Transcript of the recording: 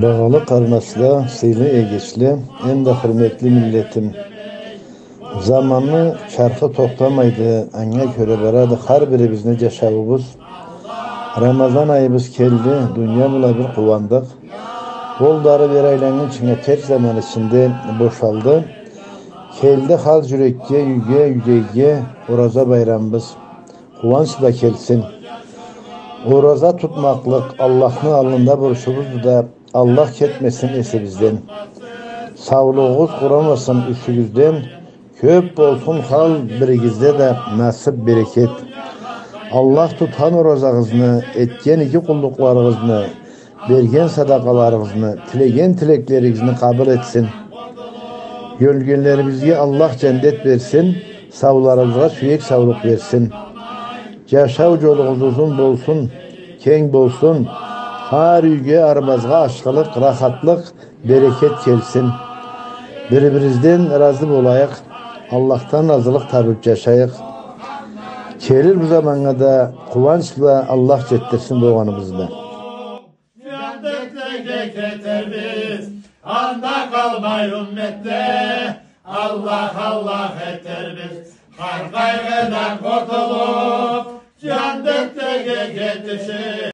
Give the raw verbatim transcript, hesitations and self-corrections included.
Багъалы къарнашла, сыйлы эгечле, эм да хурметли миллетим. Заманны чархы тохтамайды, анга кёре барады хар бирибизни джашауубуз. Рамазан айыбыз келди, дуния бла бир къууандыкъ. Ол да ары бери айланнгынчынга терк заман ичинде бошалды. Келди хар джюрекге, юйге, юйдегиге Ораза байрамыбыз. Къууанч бла келсин. Ораза тутмакълыкъ Аллахны аллында борчубузду да, Аллах кетмесин эсибизден. Саулугъугъуз къурамасын юсюгюзден, кёп болсун хар биригизде да насып, берекет. Аллах тутхан оразагъызны, этген иги къуллукъларыгъызны, берген садакъаларыгъызны, тилеген тилеклеригизни къабыл этсин. Ёлгенлерибизге Аллах джандет берсин, сауларыбызгъа сюек саулукъ берсин. Джашау джолугъуз узун болсун, кенг болсун. Хар юйге, арбазгъа ашхылыкъ, рахатлыкъ, берекет келсин. Бири-биризден разы болайыкъ, Аллахдан разылыкъ табып джашайыкъ. Келир бу заманнга да къууанч бла Аллах джетдирсин болгъаныбызда. Джандетлеге кетербиз, анда къалмай умметле. Аллах, Аллах этербиз, хар къайгъыдан къутулуп, джандетлеге джетишип.